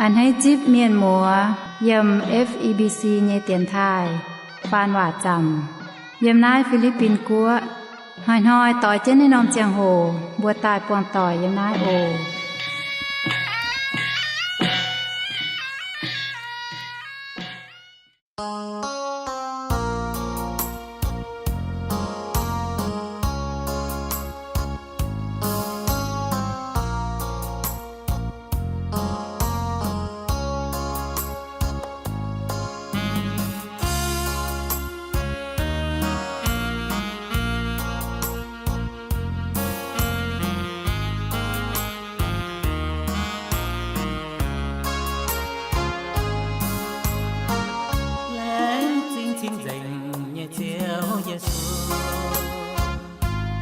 A'hneiv zipv mienh muoz yiem F E B C nyei dienx taaih faan waac zaamc yiem naaiv Fi^li^bin Guoqv. Hnoi-hnoi doix jienv naaiv norm ziangh hoc mbuo daaih buangh doic yiem naaiv oc. Laengz zingh cing-nzengc nyei Ziouv Yesu,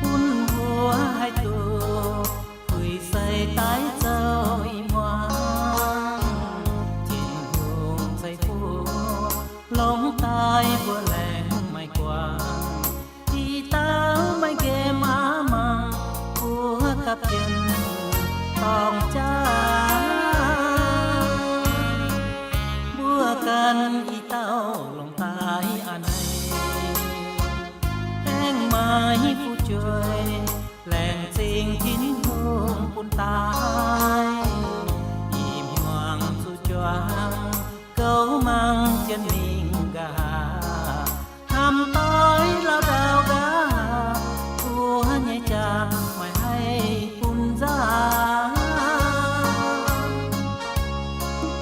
bun mbuo haih duqv puix seix daaih zoux i hmuangx. Tin-Hungh ceix fuqv longx daaih mbuo laengz maaih guangc. I dauh maiv nqemh aqv mangc, mbuo gapv jienv dorng jaax. Mbuo ganh i dauh longc daaih a'hneiv, aengx maaih fu'jueiv laengz zingh Tin-Hungh bun daaih. I hmuangx zuqc juangc gouv mangc jienv mingh nqa'haav, hnamv doix lauh ndau nqa'haav, mbuo nyei jaax maiv haih bun nzangc.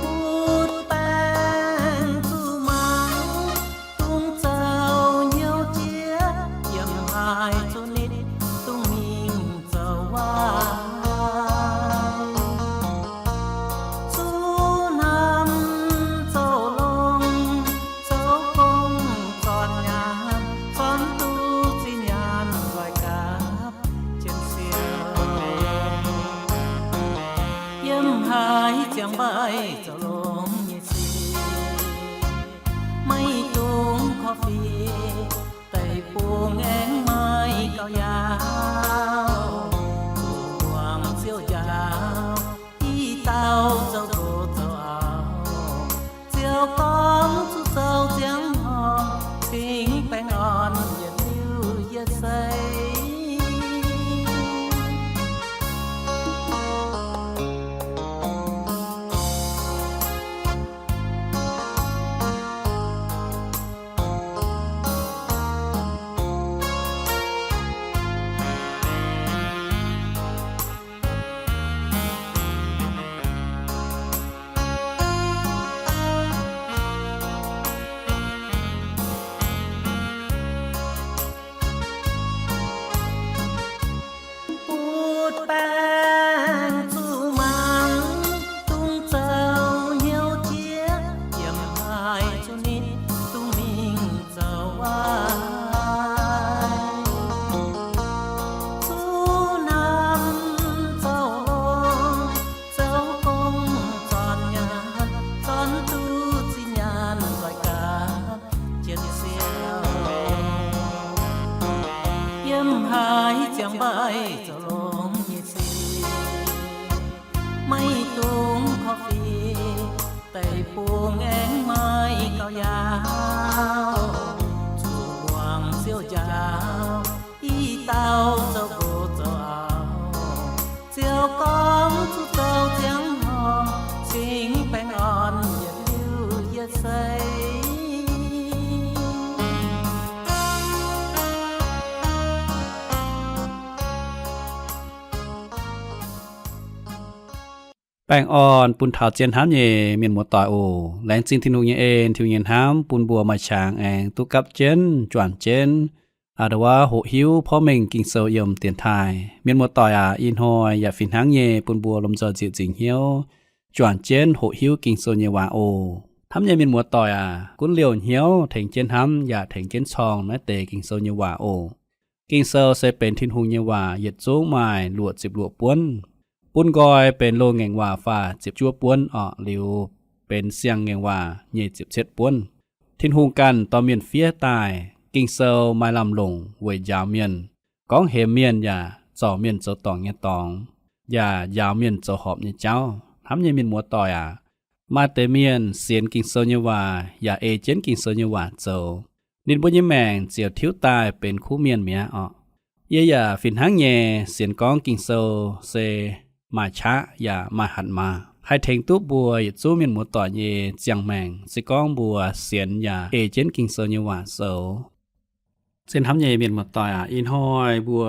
Butv baengc zuqc mangc, dungx zoux hnyouv jiex, yiem haaix zuqc nitv dungx mingh zoux waac. Zuqc hnamv zoux longx, zoux gong zornc nyaanh, zornc duqv zinh nyaanh nzoih gapv jienv siou. Yiem haaix ziangh mbaih zoux longx nyei sic, maiv dungx korv-fiqv, deic-bung aengx maaih gauh yaauv. Zuqc muangx Ziouv njaaux, i dauh zoux nqox zoux auv. Ziouv gorngv zuqc zoux ziangh horngh, cingx baengh orn yietc liuz yietc seix. Butv baengc zuqc mangc, dungx zoux hnyouv jiex, yiem haaix zuqc nitv dungx mingh zoux waac. Zuqc hnamv zoux longx, zoux gong zornc nyaanh, zornc duqv zinh nyaanh nzoih gapv jienv siou. Yiem haaix ziangh mbaih zoux longx nyei sic, maiv dungx korv-fiqv, deic-bung aengx maaih gauh yaauv. Zuqc muangx Ziouv njaaux, i dauh zoux nqox zoux auv. Ziouv gorngv zuqc zoux ziangh horngh, cingx baengh orn yietc liuz yietc seix. Baengh orn bun taux zien hnamv nyei mienh muoz-doic oc. Laengz zingh Tin-Hungh nyei en, Tin-Hungh nyei hnamv bun mbuo maaih qangx aengx duqv gapv jienv, juangc jienv, a'nda wuov hoqc hiuv porv mengh Ging-Sou yiem dienx taaih. Mienh muoz-doic aac, ih hnoi yaac fih hnangv nyei bun mbuo lomh nzoih nzieqc nzingc hnyouv juangc jienv hoqc hiuv Ging-Sou nyei waac oc. Hnamv nyei mienh muoz-doic aac, gunv liouh hnyouv tengx jienv hnamv yaac tengx jienv corng naaiv deix Ging-Sou nyei waac oc. Ging-Sou se benx Tin-Hungh nyei waac, yietc zungv maaih luoqc ziepc luoqc buonv. Bun nqoi benx loz-ngaengc waac faah ziepc juov buonv orqc, liuz benx siang-ngaengc waac nyei ziepc cietv buonv. Tin-Hungh ganh dorh mienh fiev daaih. Ging-Sou maaih lamh longc weic njaaux mienh, gorngv hemx mienh yaac zorc mienh zoux dorngc nyei dorngx, yaac njaaux mienh zoux horpc nyei jauv. Hnamv nyei mienh muoz-doic aac, Maaih deix mienh sienx Ging-Sou nyei waac yaac ei jienv Ging-Sou nyei waac zoux, ninh mbuo nyei maengc ziouc tiuv daaih benx kuv mienh mi'aqv orqc. Yie yaac fih hnangv nyei sienx gorngv Ging-Sou se maaih qaqv yaac maaih hatc maaz, haih tengx duqv mbuo yietc zungv mienh muoz-doic nyei ziangh maengc, se gorngv mbuo sienx yaac ei jienv Ging-Sou nyei waac zoux. Zien hnamv nyei mienh muoz-doic aac, ih hnoi mbuo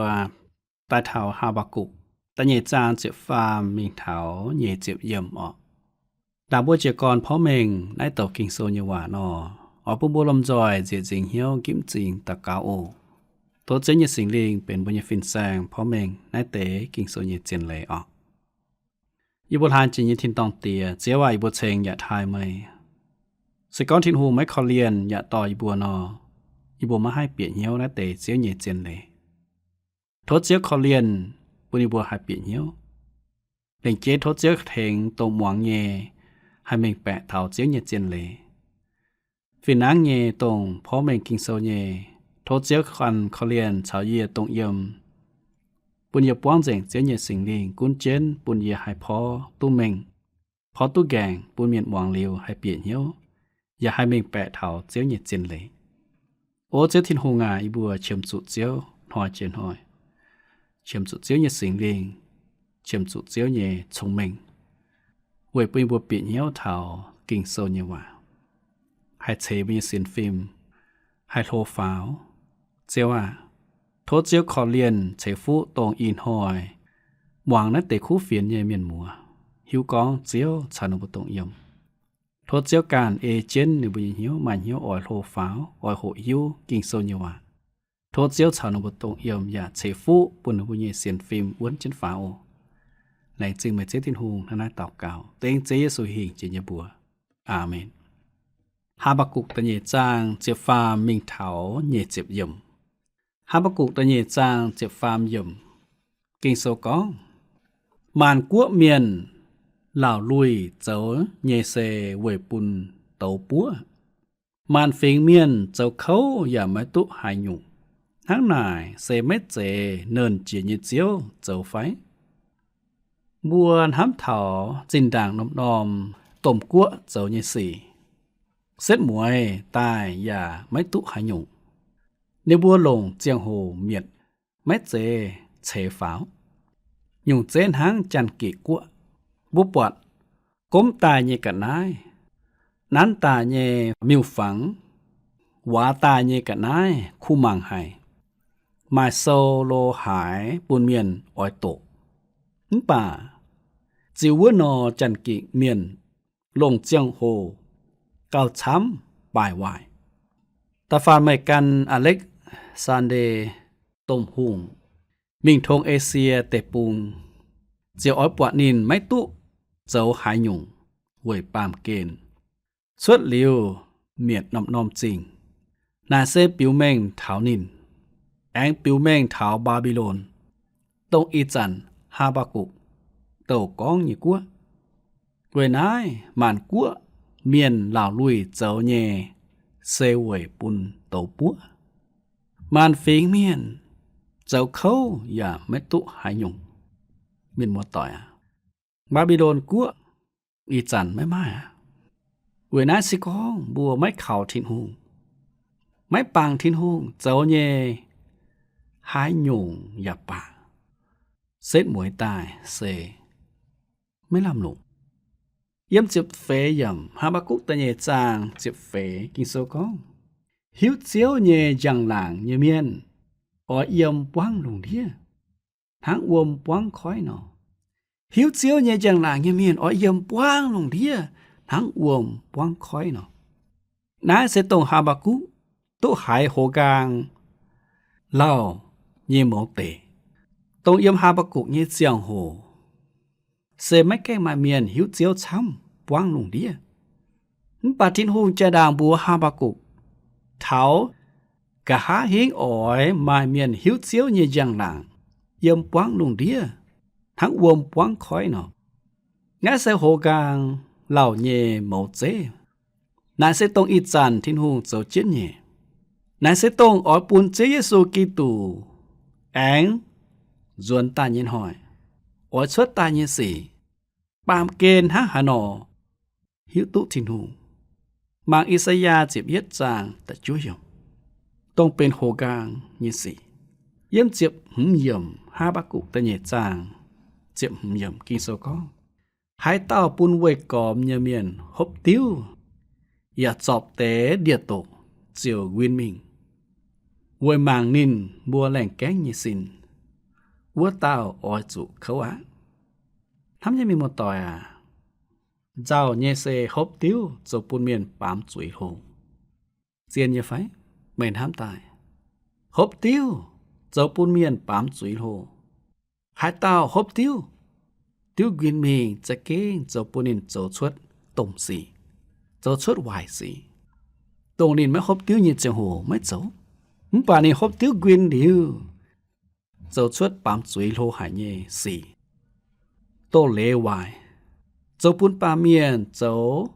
daaih taux Haa^mbaa^gukc da'nyeic zaang ziepc faam mingh taux nyic ziepc yiemc orqc. Ndaangc mbuo jiez gorn porv mengh naaiv douc Ging-Sou nyei waac nor, oix bun mbuo lomh nzoih nzieqc nzingc hnyouv nqipv m'zing daux gaux oc. Tov Ziouv nyei Singx Lingh benx mbuo nyei fin-saeng porv mengh naaiv deix Ging-Sou nyei zien leiz orqc. Yie mbuo hlaang jiex nyei tin-dorngh Diex, Ziouv aac, yie mbuo ceng yaac taaih meih. Se gorngv Tin-Hungh maiv korv-lienh yaac dorh yie mbuo nor, yie mbuo maiv haih bieqc hnyouv naaiv deix Ziouv nyei zien leiz. Tov Ziouv korv-lienh bun yie mbuo haih bieqc hnyouv. Lengc jeiv tov Ziouv tengx dongh muangx nyei haih mengh baeqc taux Ziouv nyei zien leiz. Fih hnangv nyei dongh porv mengh Ging-Sou nyei, tov Ziouv ganh korv-lienh caux yie dongh yiem, bun yie buangv nzengc Ziouv nyei Singx Lingh gunv jienv bun yie haih porv duqv mengh, porv duqv nqaengc, bun mienh muangx liuz haih bieqc hnyouv, yaac haih mengh baeqc taux Ziouv nyei zien leiz. O Ziouv Tin-Hungh aac, yie mbuo qiemx zuqc Ziouv hnoi jiex hnoi, qiemx zuqc Ziouv nyei Singx Lingh, qiemx zuqc Ziouv nyei cong-mengh, weic bun yie mbuo bieqc hnyouv taux Ging-Sou nyei waac, haih ceix mbuo nyei sienx fim, haih hlo faaux. Ziouv aah, tov Ziouv korv-lienh ceix fuqv dongh ih hnoi muangx naaiv deix kuv fienx nyei mienh muoz, hiuv gorngv Ziouv caux ninh mbuo dongh yiem. Tov Ziouv ganh ei jienv ninh mbuo nyei hnyouv, maaih hnyouv oix hlo faaux, oix hoqc hiuv Ging-Sou nyei waac. Tov Ziouv caux ninh mbuo dongh yiem yaac ceix fuqv bun ninh mbuo nyei sienx fim wuonv jienv faaux oc. Laengz zingh meih Ziouv Tin-Hungh. Hnangv naaiv daux gaux dengv Ziouv Yesu hingh jiex nyei mbuox. Aamen. Haa^mbaa^gukc da'nyeic zaang ziepc faam mingh taux nyic ziepc yiemc. Haa^mbaa^gukc da'nyeic zaang ziepc faam yiemc. Ging-Sou gorngv, maanc guoqv mienh laauc luih zoux nyei se weic bun douz buov. Maanc fingx mienh zoux kouv yaac maiv duqv haaix nyungc. Hnangv naaic se maiv zeiz Nernh Jiex nyei Ziouv zoux fai? Mbuo hnamv taux zinh ndaangc norm-norm domh guoqv zoux nyei sic, setv mueiz daaih yaac maiv duqv haaix nyungc. Ninh mbuo longc ziangh hoc mietc, maiv zeiz ceix faaux. Nyungc zeiv hnangv Janx-Gikc Guoqv, mbuo buatc gomv daaih nyei ga'naaiv, nanv daaih nyei miuc-fangx, waac daaih nyei ga'naaiv kuh mangc haic, maaih sou lo haaix bun mienh oix doqc. Mv baac ziux wuov nor Janx-Gikc Mienh longc ziangh hoc gauh camv baaih waaic. Da'faanh meih gan Aleksandr Domh Hungh mingh tong Esie Deic-Bung, ziouc oix buatc ninh maiv duqv zoux haaix nyungc weic baamh gen cuotv liuz mietc norm-norm zingh. Naaic se biux mengh taux ninh, aengx biux mengh taux Mbaa^mbi^lon, dongh ih zanc Haa^mbaa^gukc douc gorngv nyei guoqv. Weic naaiv maanc guoqv mienh laauc luih zoux nyei se weic bun douz buov. Maanc fingx mienh zoux kouv yaac maiv duqv haaix nyungc. Mienh muoz-doic aac, Mbaa^mbi^lon Guoqv ih zanc maiv maaih aqv. Weic naaiv se gorngv mbuo maiv kaux Tin-Hungh, maiv bangc Tin-Hungh zoux nyei, haaix nyungc yaac baac, setv mueiz daaih se maiv lamh longc. Yiem ziepc feix yiemc, Haa^mbaa^gukc da'nyeic zaang ziepc feix, Ging-Sou gorngv, hiuv Ziouv nyei njang-laangc nyei mienh oix yiem buangv lungh ndiev, hnangv wuom buangv koiv nor. Hiuv Ziouv nyei njang-laangc nyei mienh oix yiem buangv lungh ndiev hnangv wuom buangv koiv nor. Naaiv se dongh Haa^mbaa^gukc duqv haiz hoz nqaang lauh nyei mouz deic. Dongh yiem Haa^mbaa^gukc nyei ziangh hoc se maiv gaengh maaih mienh hiuv Ziouv camv buangv lungh ndiev. Mv baac Tin-Hungh jaa-ndaangc mbuox Haa^mbaa^gukc, taux nqa'haav hingv oix maaih mienh hiuv Ziouv nyei njang-laangc yiem buangv lungh ndiev hnangv wuom buangv koiv nor. Naaiv se hoz nqaang lauh nyei mouz zeiv. Naaiv se dongh ih zanc Tin-Hungh zoux jienv nyei. Naaiv se dongh oix bun Ziouv Yesu Giduc aengx nzuonx daaih nyei hnoi, oix cuotv daaih nyei sic. Baamh gen hnangv haaix nor, hiuv duqv Tin-Hungh. Mangc I^saa^yaa ziepc yietv zaang da'juov yiemc, dongh benx houx nqaang nyei sic. Yiem ziepc hmz yiemc Haa^mbaa^gukc da'nyeic zaang ziepc hmz yiemc Ging-Sou gorngv, haaix dauh bun weih gormx nyei mienh hopv diuv yaac zorpc deix ndie-doqc ziouc nquin mingh weic mangc ninh mbuo laengh gaengv nyei sin, wuov dauh oix zuqc kouv aqv. Hnamv nyei mienh muoz-doic aac, nzauh nyei se hopv diuv zoux bun mienh baamz zuiz hlo. Zien nyei fai? Meih hnamv daaih, hopv diuv zoux bun mienh baamz zuiz hlo. Haaix dauh hopv diuv, diuv nquin mingh za'gengh zoux bun ninh zoux cuotv domh sic, zoux cuotv waaic sic, dongh ninh maiv hopv diuv nyei ziangh hoc maiv zoux. Mv baac ninh hopv diuv nquin liuz, zoux cuotv baamz zuiz hlo haic nyei sic, doz-leiz waaic, zoux bun baamh mienh zoux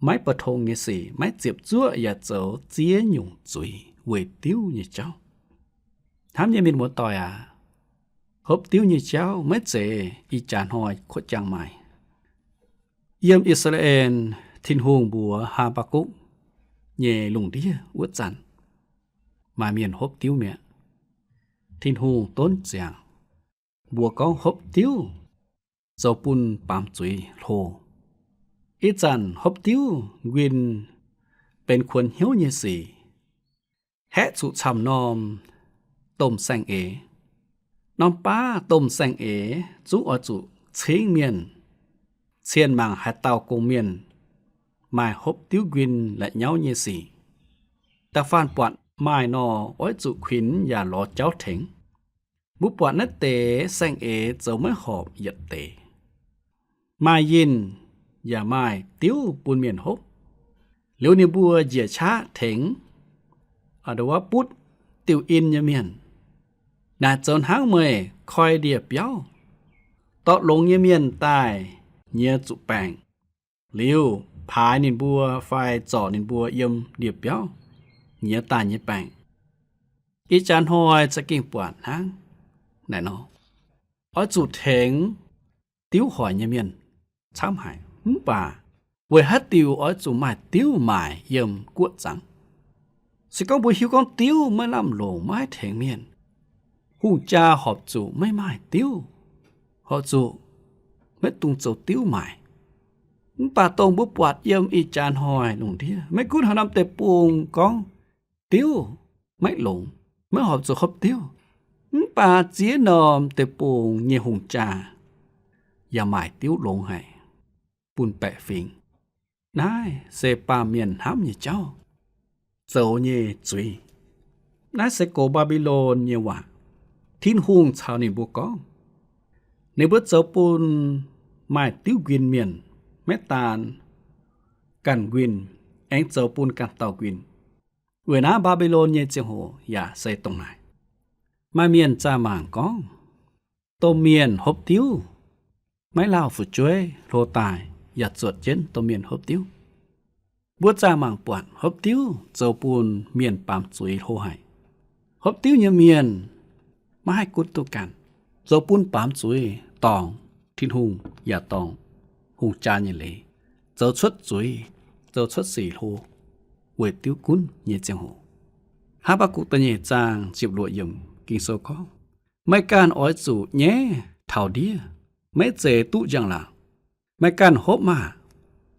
maiv bu tong nyei sic, maiv ziepc zuoqv yaac zoux ziex nyungc zuiz weic diuv nyei jauv. Hnamv nyei mienh muoz-doic aac, hopv diuv nyei jauv maiv zeiz ih jaax hnoi kuotv jangx maaih. Yiem I^saa^laa^en, Tin-Hungh mbuox Haa^mbaa^gukc nyei lungh ndiev wuov zanc, maaih mienh hopv diuv mi'aqv. Tin-Hungh donv ziangx mbuox gorngv hopv diuv zoux bun baamz zuiz hlo. Ih zanc hopv diuv nquin benx kuonx hnyouv nyei sic, haeqv zuqc camv norm domh saeng-eix. Norm baav domh saeng-eix zungv oix zuqc cingv mienh, cienh mangc haaix dauh gong-mienh maaih hopv diuv nquin la'nyauv nyei sic. Da'faanh buatc maaih nor, oix zuqc kuinx yaac lorz jauv tengx. Mbuo buatc naaiv deix saeng-eix zoux maiv horpc yietc deix. Maaih yinh yaac maaih diuv bun mienh hopv. Liuz ninh mbuo njiec qaqv tengx, aa, wuov butv diuh in nyei mienh, naaic zoux hnangv meih koi ndie-biauv. Dorh longx nyei mienh daaih nyiex zuqc baengc, liuz paaix ninh mbuo fai zorc ninh mbuo yiem ndie-biauv nyiex daaih nyei baengc. Ih jaax hnoi za'gengh buatc hnangv naaic nor. Oix zuqc tengx diuv hoic nyei mienh camv haic, mv baac weic haaix diuc oix zuqc maaih diuv maaic yiem guoqv zaangc? Se gorngv mbuo hiuv gorngv diuv maiv lamh longc, maiv haih tengx mienh, hungh jaa horpc zuqc maiv maaih diuv, horpc zuqc maiv dungx zoux diuv maaic. Mv baac dongh mbuo buatc yiem ih jaax hnoi lungh ndiev, maiv gunv haaix norm deic-bung gorngv diuv maiv longx, maiv horpc zuqc hopv diuv, mv baac ziex norm deic-bung nyei hungh jaa yaac maaic diuv longx haic bun baeqc fingx. Naaiv se baamh mienh hnamv nyei jauv, zoux nyei zuiz. Naaiv se gox Mbaa^mbi^lon nyei waac. Tin-Hungh caux ninh mbuo gorngv, ninh mbuo zoux bun maaih diuv nquin mienh, maiv daan ganh nquin, aengx zoux bun ganh dauh nquin. Weic naaiv Mbaa^mbi^lon nyei ziangh hoc yaac se dongh naaic. Maaih mienh zaah mangc gorngv, domh mienh hopv diuv maiv lauh fu'jueiv hlo daaih yaac zuotc jienv domh mienh hopv diuv. Mbuo zaah mangc buatc hopv diuv zoux bun mienh baamz zuiz hlo haic. Hopv diuv nyei mienh maiv haih gunv duqv ganh, zoux bun baamz zuiz dorngc Tin-Hungh yaac dorngc hungh jaa nyei leiz, zoux cuotv zuiz, zoux cuotv sic hlo weic diuv gunv nyei ziangh hoc. Haa^mbaa^gukc da'nyeic zaang ziepc luoqc yiemc Ging-Sou gorngv, meih ganh oix zuqc nyaiv taux ndiev, maiv zeiz duqv njang-laangc. Meih ganh hopv maah!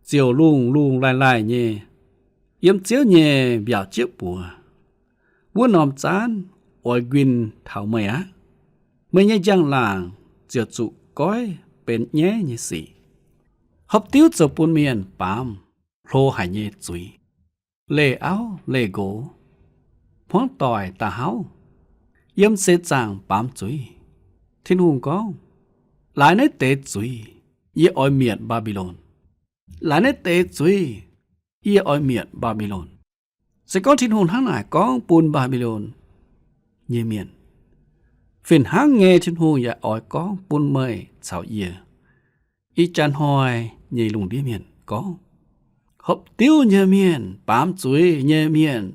Ziouc lungh lungh laih laih nyei yiem Ziouv nyei mbiaauc jieqv buoz. Wuov norm zaanv oix nquin taux meih aqv. Meih nyei njang-laangc ziouc zuqc goiv benx nyaiv nyei sic. Hopv diuv zoux bun mienh baamz hlo haic nyei zuiz. Leih auv leih nqox, hmuangv doic da'hauv, yiem seix zaangc baamz zuiz. Tin-Hungh gorngv, laaix naaiv deix zuiz yie oix mietc Mbaa^mbi^lon. Laaix naaiv deix zuiz yie oix mietc Mbaa^mbi^lon. Se gorngv Tin-Hungh hnangv naaic gorngv bun Mbaa^mbi^lon nyei mienh, fih hnangv nyei Tin-Hungh yaac oix gorngv bun meih caux yie ih jaax hnoi nyei lungh ndiev mienh gorngv, hopv diuv nyei mienh, baamz zuiz nyei mienh,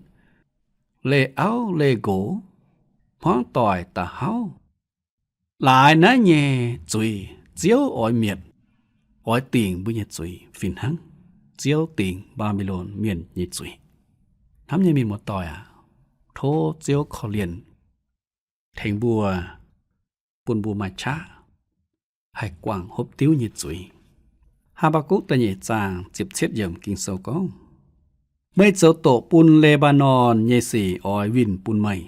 leih auv leih nqox, hmuangv doic da'hauv, laaix naaiv nyei zuiz Ziouv oix mietc, oix dingc mbuo nyei zuiz fih hnangv. Ziouv dingc Mbaa^mbi^lon mienh nyei zuiz. Hnamv nyei mienh muoz-doic aac, tov Ziouv korv-lienh tengx mbuo, bun mbuo maaih qaqv haih guangc hopv diuv nyei zuiz. Haa^mbaa^gukc da'nyeic zaang ziepc cietv yiemc Ging-Sou gorngv, Meih zoux doqc bun Le^mbaa^norn nyei sic oix winh bun meih.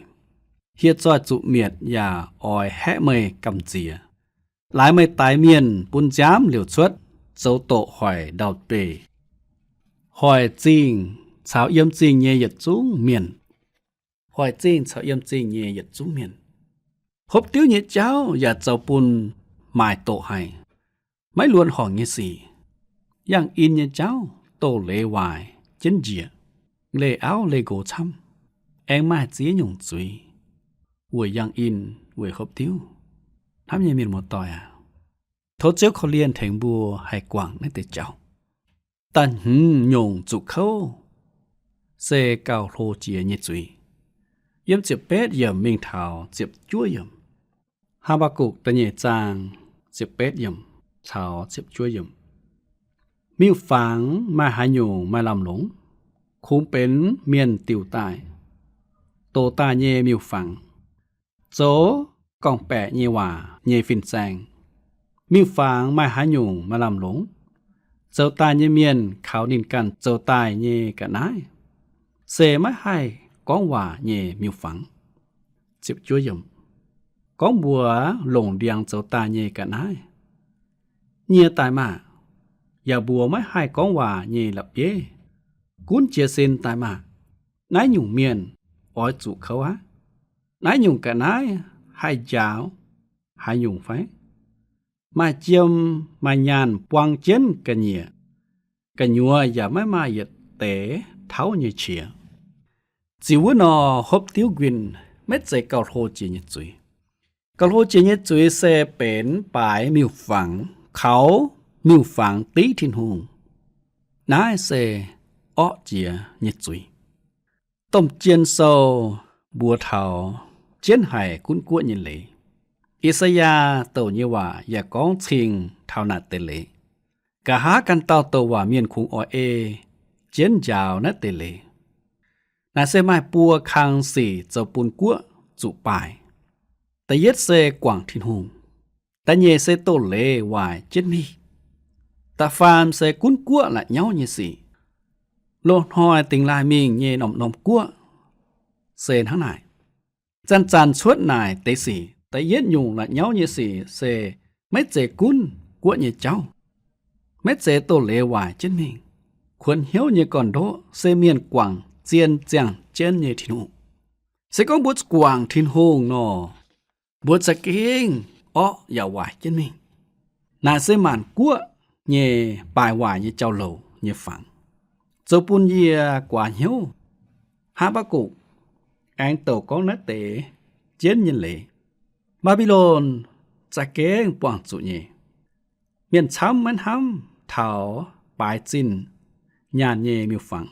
Hieh zoih zuqc mietc yaac oix haeqv meih gamh nziex. Laaix meih daix mienh bun nziaamv liouc cuotv, zoux doqc hoic ndau-beih, hoic zingh caux yiem zingh nyei yietc zungv mienh. Hoic zingh caux yiem zingh nyei yietc zungv mienh. Hopv diuv nyei jauv yaac zoux bun maaic doqc haic, maiv luonx horngc nyei sic. Yangh in nyei jauv doz-leiz waaic jienv njiec, leih auv leih nqox camv, aengx maaih ziex nyungc zuiz weic yangh in, weic hopv diuv. Hnamv nyei mienh muoz-doic aac, tov Ziouv korv-lienh tengx mbuo haih guangc naaiv deix jauv. Da'hmz nyungc zuqc kouv se gauh hlo jiex nyei zuiz. Yiem ziepc betv yiemc mingh taux ziepc juov yiemc. Haa^mbaa^gukc da'nyeic zaang ziepc betv yiemc caux ziepc juov yiemc. Miuc-fangx maaih haaix nyungc maaih lamh longc? Kungx benx mienh diuc daaih, doqc daaih nyei miuc-fangx, zoux gorngv-baeqc nyei waac nyei fin-saeng. Miuc-fangx maaih haaix nyungc maaih lamh longc? Zoux daaih nyei mienh kaux ninh ganh zoux daaih nyei ga'naaiv, se maiv haih gorngv waac nyei miuc-fangx. Gorngv mbuox longc ndiangx zoux daaih nyei ga'naaiv, nyie daaih maah! Yaac mbuox maiv haih gorngv waac nyei la'bieiv, gunv jiez sin daaih maah! Naaiv nyungc mienh oix zuqc kouv aqv. Naaiv nyungc ga'naaiv haih njaaux haaix nyungc fai? Maaih jiem maaih nyaanh buang jienv ga'nyiec, gu'nyuoz yaac maiv maaih yietc deix tauv nyei qiex. Ziux wuov nor, hopv diuv nquin maiv zeiz gauh hlo jiex nyei zuiz. Gauh hlo jiex nyei zuiz se benx baaix miuc-fangx, kaux miuc-fangx div Tin-Hungh. Naaiv se orqv jiex nyei zuiz. Domh Jien Sou mbuox taux jienv haic gunv guoqv nyei leiz. I^saa^yaa douc nyei waac yaac gorngv cing taux naaic deix leiz. Nqa'haav ganh dauh douc waac mienh kungx oix ei jienv njaaux naaiv deix leiz. Naaic se maaih buo kang sic zoux bun guoqv zuqc baaih. Da'yietv se guangc Tin-Hungh. Da'nyeic se doz-leiz waaic jienv mingh. Da'faam se gunv guoqv la'nyauv nyei sic. Loz-hnoi dingx laaih mingh nyei norm-norm guoqv se hnangv naaic. Zanc-zanc cuotv naaic deix sic, da'yietv nyungc la'nyauv nyei sic se maiv zeiz gunv guoqv nyei jauv, maiv zeiz doz-leiz waaic jienv mingh. Kuonx hnyouv nyei gorn-ndoqv se mienh guangc zien ziangh jienv nyei Tin-Hungh. Se gorngv mbuo guangc Tin-Hungh nor, mbuo za'gengh orqv yaac waaic jienv mingh. Naaic se maanc guoqv nyei baaix waaic nyei jauv-louc nyei fangx, zoux bun yie guaax hnyouv. Haa^mbaa^gukc aengx douc gorngv naaiv deix jienv nyei leiz. Mbaa^mbi^lon za'gengh buangh zuqc nyei. Mienh camv maiv hnamv taux baaix zinh nyaanh nyei miuc-fangx,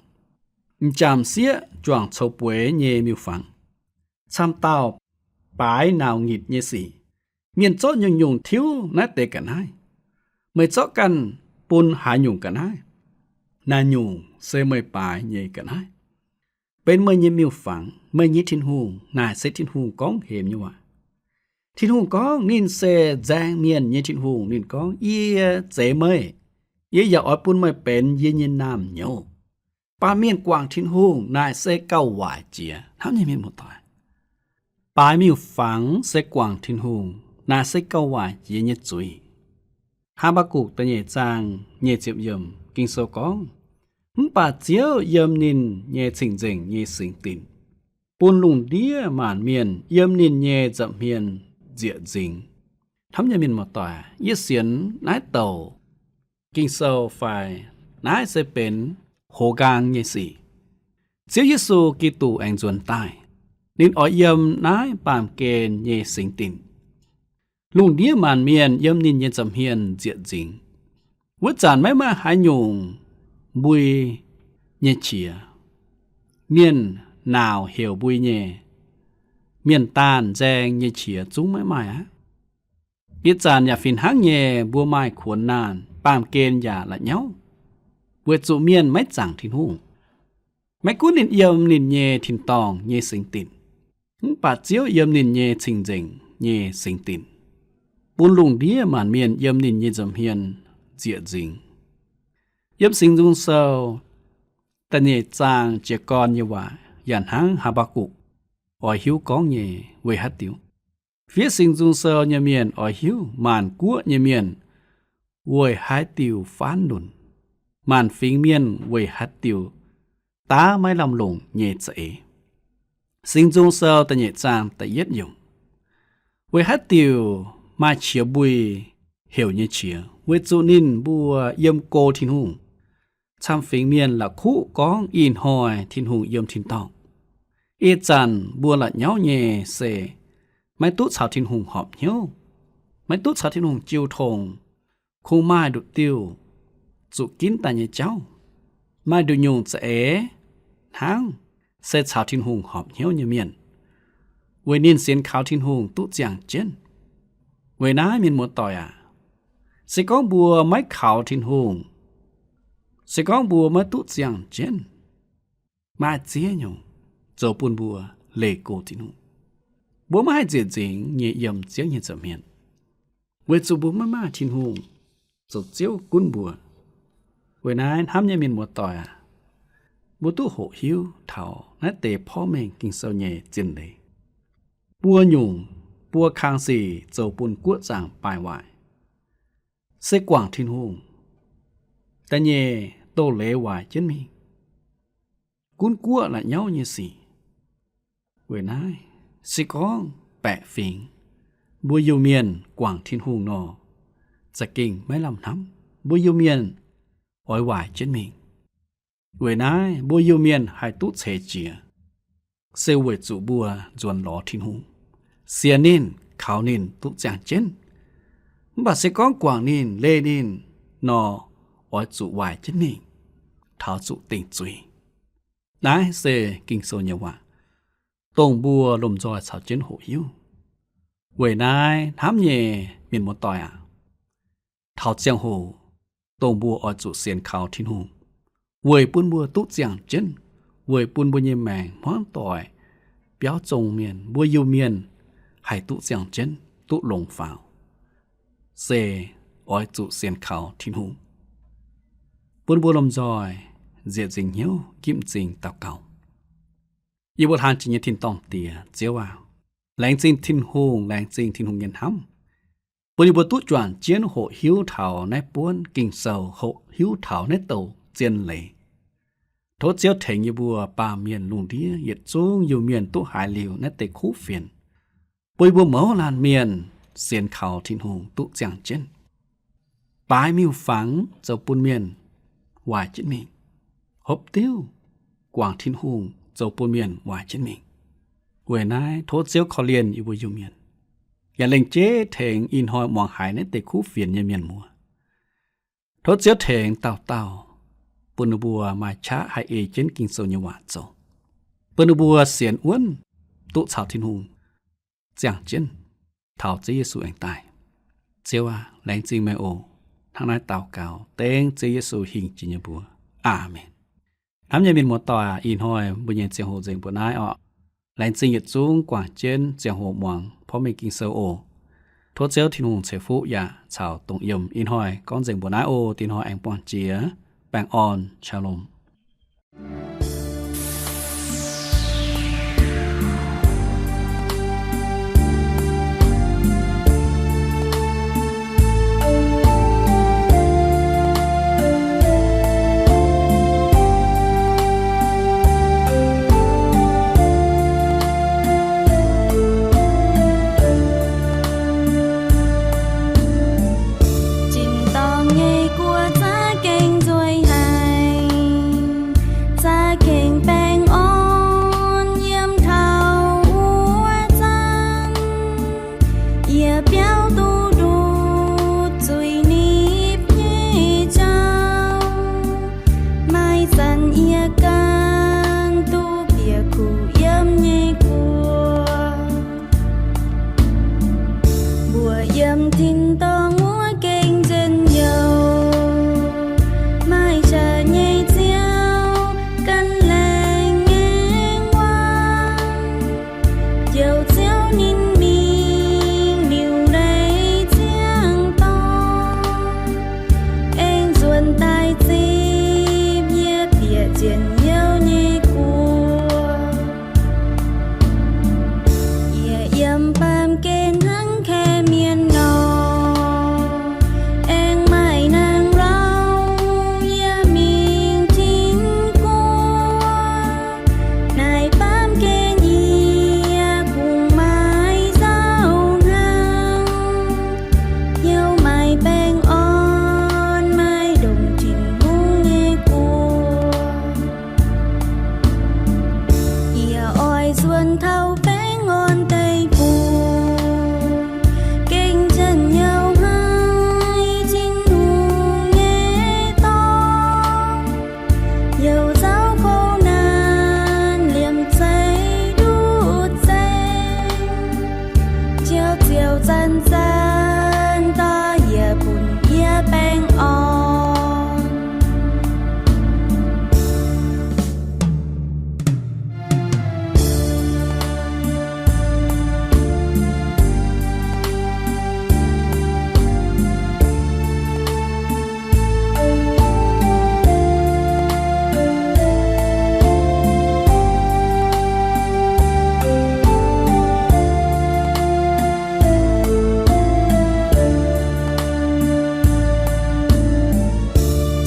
m'jangc sieqv juangc coux bueix nyei miuc-fangx, camv dauh baaix nauc nyitc nyei sic. Mienh zorqv nyungc-nyungc tiuv naaiv deix ga'naaiv. Meih zorqv ganh bun haaix nyungc ga'naaiv, naaiv nyungc se meih baaix nyei ga'naaiv, benx meih nyei miuc-fangx, meih nyei Tin-Hungh. Naaic se Tin-Hungh gorngv hemx nyei waac. Tin-Hungh gorngv ninh se nzaeng mienh nyei Tin-Hungh. Ninh gorngv, Yie zeix meih, yie yaac oix bun meih benx yie nyei naamh nyouz. Mv baac mienh guangc Tin-Hungh naaic se gauh waaic jiex. Hnamv nyei mienh muoz-doic, baaix miuc-fangx se guangc Tin-Hungh naaic se gauh waaic jiex nyei zuiz. Haa^mbaa^gukc da'nyeic zaang nyic ziepc yiemc Ging-Sou gorngv, Mv baac Ziouv yiem ninh nyei cing-nzengc nyei singx dinc, bun lungh ndiev maanc mienh yiem ninh nyei nza'hmien nzieqc nzingx. Hnamv nyei mienh muoz-doic, yie sienx naaiv douc Ging-Sou fai naaiv se benx hoz nqaang nyei sic. Ziouv Yesu Giduc aengx nzuonx daaih, ninh oix yiem naaiv baamh gen nyei singx dinc. Lungh ndiev maanc mienh yiem ninh nyei nza'hmien nzieqc nzingx. Wuov zanc maiv maaih haaix nyungc mbui nyei qiex. Mienh nauc heuc mbui nyei, mienh daanh nzaeng nyei qiex zungv maiv maaih aqv. Ih zanc yaac fih hnangv nyei, mbuo maaih kuonx naanh, baamh gen yaac la'nyauv. weic zuqc mienh maiv zaangc Tin-Hungh. Maiv gunv ninh yiem ninh nyei tin-dorngh nyei singx dinc, mv baac Ziouv yiem ninh nyei cing-nzengc nyei singx dinc, bun lungh ndiev maanc mienh yiem ninh nyei nza'hmien nzieqc nzingx. Yiem Singx Nzung Sou da'nyeic zaang jiez gorn nyei waac yaac hnangv Haa^mbaa^gukc oix hiuv gorngv nyei weic haaix diuc. Fiev Singx Nzung Sou nyei mienh oix hiuv maanc guoqv nyei mienh weic haaix diuc faanv lunc, maanc fingx mienh weic haaix diuc daav maiv lamh longc nyei za'eix. Singx Nzung Sou da'nyeic zaang da'yietv yiemc, weic haaix diuc maaih qiex mbui heuc nyei qiex? Weic zuqc ninh mbuo yiem go Tin-Hungh. Camv fingx mienh la'kuqv gorngv ih hnoi Tin-Hungh yiem tin-dorngh. Ih zanc mbuo la'nyauv nyei se maiv duqv caux Tin-Hungh horpc hnyouv, maiv duqv caux Tin-Hungh jiu tong. Kungx maaih nduqc diuh zuqc ginv daaih nyei jauv, maaih nduqc nyungc za'eix hnangv se caux Tin-Hungh horpc hnyouv nyei mienh, weic ninh sienx kaux Tin-Hungh duqv ziangh jienv. Weic naaiv mienh muoz-doic aac, se gorngv mbuo maiv kaux Tin-Hungh, se gorngv mbuo maiv duqv ziangh jienv, maaih ziex nyungc zoux bun mbuo leih go Tin-Hungh. Mbuo maiv haih nzieqc nzingx nyei yiem Ziouv nyei nza'hmien, weic zuqc mbuo maiv maaih Tin-Hungh zoux Ziouv gunv mbuo. Weic naaiv hnamv nyei mienh muoz-doic aac, mbuo duqv hoqc hiuv taux naaiv deix porv mengh Ging-Sou nyei zien leiz. Buo nyungc, buo kang sic zoux bun guoqv zaangc baaic waaic, se guangc Tin-Hungh da'nyeic doz-leiz waaic jienv mingh, gunv guoqv la'nyauv nyei sic. Weic naaiv, se gorngv baeqc fingx mbuo Iu-Mienh guangc Tin-Hungh nor, za'gengh maiv lamh hnamv. Mbuo Iu-Mienh oix waaic jienv mingh. Weic naaiv mbuo Iu-Mienh haih duqv ceix jiez, se weic zuqc mbuo nzuonx lorz Tin-Hungh, sienx ninh, kaux ninh duqv ziangh jienv. Mv baac se gorngv guangc ninh, leih ninh nor, oix zuqc waaic jienv mingh, taux zuqc dingc zuiz. Naaiv se Ging-Sou nyei waac, dongh mbuo lomh nzoih caux jienv hoqc hiuv. Weic naaiv hnamv nyei mienh muoz-doic aac, taux ziangh hoc dongh mbuo oix zuqc sienx kaux Tin-Hungh, weic bun mbuo duqv ziangh jienv, weic bun mbuo nyei maengc hmuangv doic, biauv zong mienh, mbuo Iu-Mienh haih duqv ziangh jienv, duqv longx faaux, se oix zuqc sienx kaux Tin-Hungh. Bun mbuo lomh nzoih nzieqc nzingc hnyouv gipv m'zing daux gaux. Yie mbuo hlang jiex nyei tin-dorngh Diex, Ziouv aac, laengz zingh Tin-Hungh, laengz zingh Tin-Hungh nyei hnamv, bun yie mbuo duqv juangc jienv hoqc hiuv taux naaiv buonv Ging-Sou, hoqc hiuv taux naaiv douc zien leiz. Tov Ziouv tengx yie mbuo baamh mienh lungh ndiev yietc zungv Iu-Mienh duqv haiz liuz naaiv deix kuv fienx, bun yie mbuo mouz laanh mienh sienx kaux Tin-Hungh duqv ziangh jienv. Baaix miuc-fangx zoux bun mienh waaic jienv mingh. Hopv diuv guangc Tin-Hungh zoux bun mienh waaic jienv mingh. Weic naaiv tov Ziouv korv-lienh yie mbuo Iu-Mienh, yaac lengc jeiv tengx ih hnoi muangx haiz naaiv deix kuv fienx nyei mienh muoz. Tov Ziouv tengx dauh dauh bun ninh mbuo maaih qaqv haih ei jienv Ging-Sou nyei waac zoux, bun ninh mbuo sienx wuonv duqv caux Tin-Hungh ziangh jienv taux Ziouv Yesu aengx daaih. Ziouv aac, laengz zingh meih oc. Hnangv naaiv daux gaux dengv Ziouv Yesu hingh jiex nyei mbuox. Aamen. Hnamv nyei mienh muoz-doic aac, ih hnoi mbuo nyei ziangh hoc nzengc mbuox naaiv orqc. Laengz zingh yietc zungv guangc jienv ziangh hoc muangx porv mengh Ging-Sou oc. Tov Ziouv Tin-Hungh ceix fuqv yaac caux dongh yiem. Ih hnoi gorngv nzengc mbuox naaiv oc. Dinh hnoi aengx buangh jiex. Baengh orn, Shalom. Zinh dorngh nyei guoqv za'gengh nzueic haic. zuonx taux baengh orn deic-bung, gengh njien-youh hnangv Tin-Hungh nyei dorngx, youc zaux kouv naanc liemh zeih nduqc zengx, ziouc ziouc zanc-zanc dorh yiec bun yie baengh orn.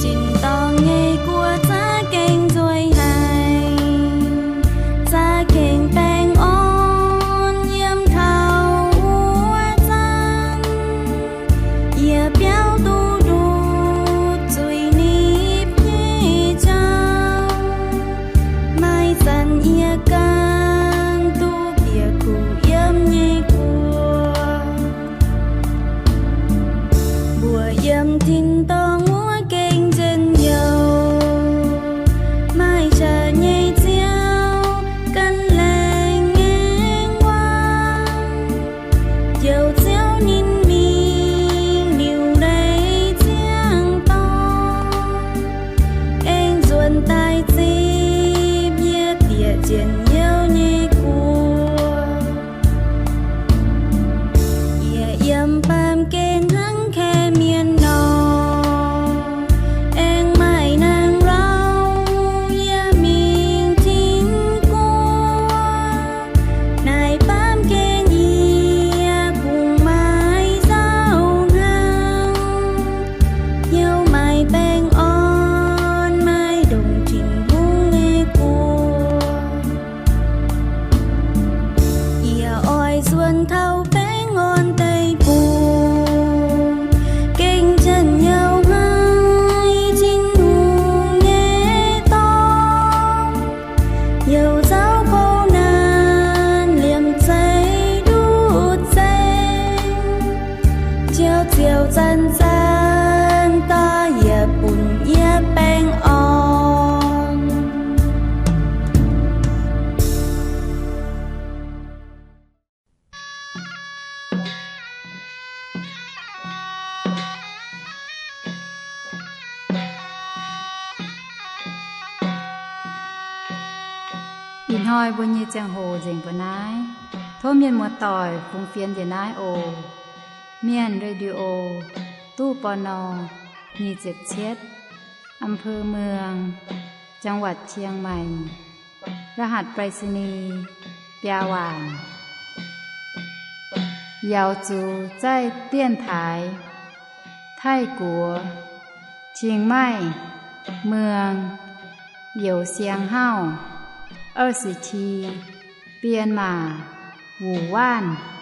Tin-dorngh nyei guoqv za'gengh nzueic haic, za'gengh baengh orn yiem taux wuov zanc, yie biauv duqv ndutc zuiz-nipv nyei jauv. Maaih zanc yie ganh duqv bieqc kuv yiem nyei guoqv. Mbuo yiem tin-dorngh wuov gengh njien-youh, maaih qaqv nyei Ziouv gan laengz ngaengc waac, youc Ziouv ninh mingh liuc leiz ziangh dorngh, aengx nzuonx daaih zipv yie bieqc njien-youh nyei guoqv. Yie yiem baamh gen hnangv kaeqv mienh nor, aengx maaih naang lauh yie mingh tin-guoqv. Naaic baamh gen yie kungx maiv nzauh hnangv, hnyouv maaih baengh orn, maaih ndongc Tin-Hungh nyei guoqv. Yie oix nzuonx taux baengh orn deic-bung, gengh njien-youh hnangv Tin-Hungh nyei dorngx, youc zaux kouv naanc liemh zeih nduqc zengx, ziouc ziouc zanc-zanc dorh yiec bun yie baengh orn. Ih hnoi mbuo nyei ziangh hoc nzengc mbuo naaiv. Tov mienh muoz-doic fungx fienx njiec naaiv oc. Mienh Radio, ตู้ ปณ. nyic ziepc cietv, อำเภอเมือง จังหวัดเชียงใหม่ รหัสไปรษณีย์ biaa waanc. Yaux zuqc 在电台 Taiv-Guoqv, Chiang Mai, Muang, Youh Siang Hauv, 二十七, Bienh Maac, Wuc Waanv.